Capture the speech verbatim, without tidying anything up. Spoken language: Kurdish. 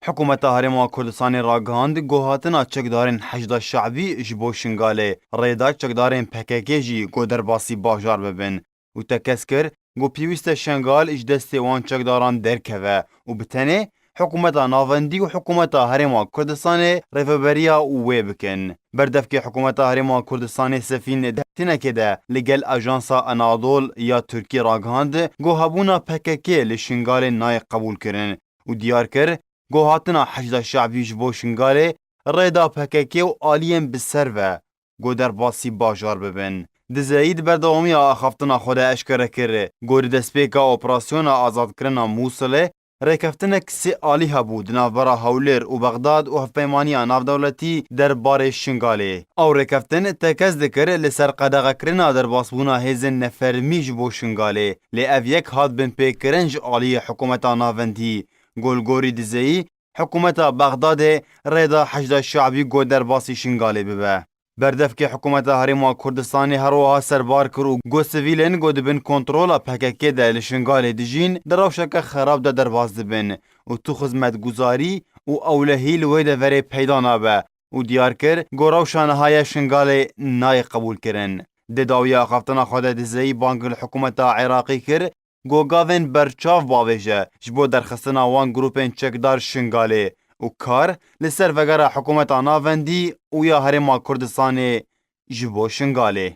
Hikûmeta Herêma Kurdistanê ragihand, ku hatina çekdarên Heşda Şe'bî ji bo Şingalê rê da çekdarên P K K jî ku derbasî bajar bibin û tekez kir, ku pêwîst e Şingal ji destê wan çekdaran derkeve û bi tenê Hikûmeta Navendî û Hikûmeta Herêma Kurdistanê rêveberiya wê bikin. Berdevkê Hikûmeta Herêma Kurdistanê Sefîn di hevdîtinekê de li gel Ajansa Anadol ya Tirkî ragihand, ku hebûna P K K li Şingalê nayê qebûlkirin û diyar kir, ku hatina Heşda Şe'bî ji bo Şingalê rê da P K K û aliyên bi ser ve ku derbasî bajar bibin. Dizeyî di berdewamiya axaftina xwe de eşkere kir, ku di destpêka operasyona azadkirina Mûsilê rêkeftinek sê alî hebû di navbera Hewlêr û Bexdad û Hevpeymaniya Navdewletî derbarê Şingalê. Ew rêkeftin tekez dikir li ser qedexekirina derbasbûna hêzên nefermî ji bo Şingalê, lê ev yek hat binpêkirin ji aliyê Hikûmeta Navendî. Ku li gorî Dizeyî, Hikûmeta Bexdadê rê da Heşda Şe'bî ku derbasî Şingalê bibe. Berdevkê Hikûmeta Herêma Kurdistanê her wiha serbar kir û got, sivîlên ku di bin kontrola P K K de li Şingalê dijîn, di rewşeke xerab de derbas dibin û tu xizmetguzarî û ewlehî li wê deverê peyda nabe û diyar kir, ku rewşa niha ya Şingalê nayê qebûlkirin. Di dawiya axaftina xwe de Dizeyî bang li hikûmeta Iraqî kir, ku gavên berçav bavêje ji bo derxistina wan grûpên çekdar Şingalê û kar li ser vegera Hikûmeta Navendî û ya Herêma Kurdistanê ji bo Şingalê.